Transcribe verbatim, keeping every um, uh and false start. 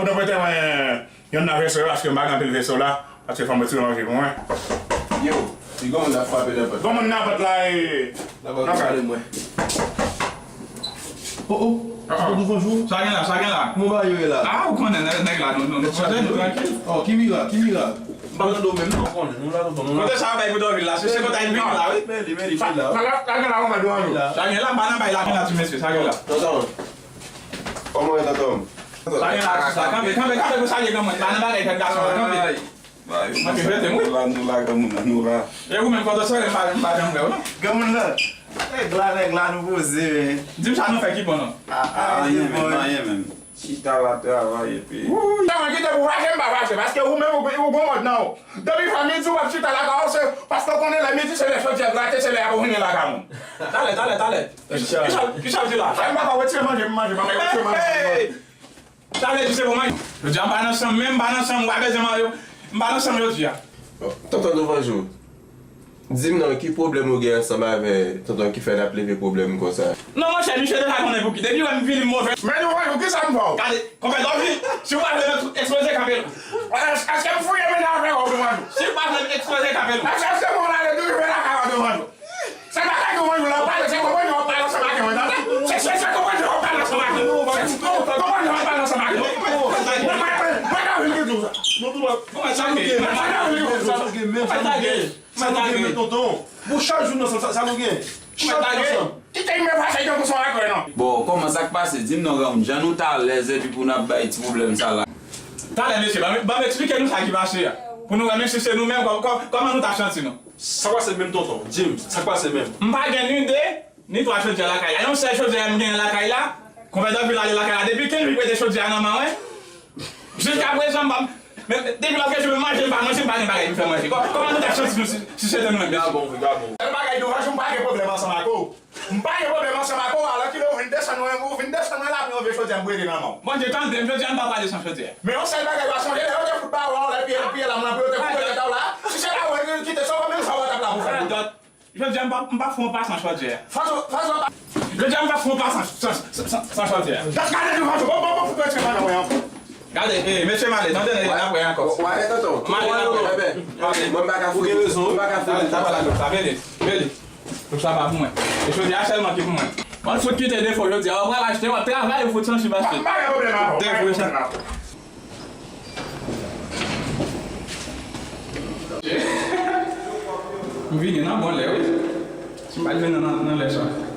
pou nou prete mwen yonn nan veso yo, paske m pa gen anpil veso la, paske fò m retire manje pou mwen. Yo, piga moun ap frape nan pòt. Gon moun nan pòt la, e. Nan pòt la, pale mwen. Oh, oh. Ah, ah. Bonjou, bonjou. Sa gen la, sa gen la. Kòman bagay yo ye la? Ah, ou konnen, nèg, nèg la, nou, nou, nou poze, nou trankil. Oh, ki mirak, ki mirak? M pa tande w menm, non, konnen. Nou la, tonton, nou la. Kote sa bay pou dòmi la, se, se kote a vin la, wi. Men li, men li, men la. Sa, sa, sa gen la, kòman dòmi la? Sa gen la, m pa nan bay la, men la, ti mesye, sa gen la. Tonton. Kòman w ye, tonton? Sa gen la, sa, kanpe, kanpe, kanpe pou salye granmoun. Pa nan bagay fèt gason, kanpe. Ay. Mwen te jete m, wi. Nou la, nou la, granmoun nan, nou la. E ou menm, kòman w ye, m pa, m pa janm wè w, non. Granmoun nan. Nèg la, nèg la, nou poze, men. Di m sa nou fè ki bon, non. Ah, ah, anyen menm, anyen menm. Chita la travay epi. Sa mwen kite pou fache, m pa fache, paske ou menm ou, ou gon mòd nan ou. Depi fè midi w ap chita lakay ou, se paske w konnen lè midi se lè chodyè grate, se lè y ap vini lakay moun. Talè, talè, talè. Kisa, kisa w di la? Sa m pa ka retire manje, m manje, pa ka retire manje. Hey! Sa vle di se pou manje. Jodi a m pa nan chanm menm, m pa nan chanm, ou pa bezwen manje. M pa nan chanm jodi a. Tonton Douvanjou. Di m non, ki pwoblèm ou gen ansanm avè tonton ki fè l ap leve pwoblèm konsa? Non, monchè, misye deja konnen pou ki. Depi wè m vini m move. Men nou wè, kisa m fè w? Gade, konpè Dòvi, si w pa vle m eksploze kanpe la. Èske m fouye men avè w, Dòvi? Si w pa vle m eksploze kanpe la. Èske, èske mwen ale tou rive lakay w, Dòvi? Se bagay Dòvi la w pale, se konprann w pale ansanm ak mwen, tande? Se, se, se konprann w pale ansanm ak mwen. Se konprann w pale ansanm ak mwen. Mwen, mwen, mwen, mwen, Dòvi ki di w sa. Mwen, mwen, sa nou gen, sa nou gen, men, sa nou gen. Sa nou gen, men, tonton? Bon, chak jou nou ansanm, sa, sa nou gen? Chak jou ansanm. Kite m pase tankou son akò, non. Bon, kòman sa k pase? Di m non, granmoun, jan nou t alèz epi pou n ap bay ti pwoblèm sa la. Talè, mesye, ban m, ban m eksplike nou sa ki pase a. Pou nou wè, menm si se nou menm, kò-, kò-, kòman nou t ap santi nou? Sa k pase menm, tonton? Di m, sa k pase menm? M pa gen ni de, ni twa chodyè lakay la. Yon sèl chodyè m genyen lakay la. Konpè Dòvi ale lakay la. Depi kenz jou li prete chodyè a nan men mwen. Jiskaprezan, m pa, men depi lòt jou, m manje, m pa manje, m pa gen bagay pou fè manje. Kò-, kòman nou t ap santi nou si, si se te nou menm, mesye? Gabon, wi, gabon. Sèl bagay, Douvanjou, m pa gen pwoblèm ansanm ak ou. M pa gen pwoblèm ansanm ak ou, alòkile ou vin desann mwen, ou vin desann mwen la, men yon vye chodyè m prete nan men w. Bondye tande m, jodi a m pa prale san chodyè. Men yon sèl bagay, w a sonje lè yo te fout ba ou la, ou lè piye, piye la, mwen, pou yo te koupe tèt ou la. Si se pa ou, kite sa, ou menm sa w t ap la pou fè. Jodi a, m pa, m pa fè yon pa san chodyè. Fason, fason pa. Jodi a, m pa fè yon pa san, san, san, san, san chodyè. Gade, gade, Douvanjou, bon, bon, bon, pou kòrèksyon pa nan mwen ankò. Gade, eh, mesye, m ale, tande, n ap wè ankò. W ale, tonton. M ale, n ap wè. Mwen, m pa ka fout. Ou gen rezon. M pa ka fout. Sa pa la, sa, vini, vini. Tout sa pa pou mwen. E chodyè a sèlman ki pou mwen. Mwen fout kite defo jodi a, w pral achte, w ap travay, ou fout santi mache. M pa gen pwoblèm avè w, m pa gen pwoblèm avè w. M vini nan bon lè, wi. Si m pa t vini nan, nan lè sa.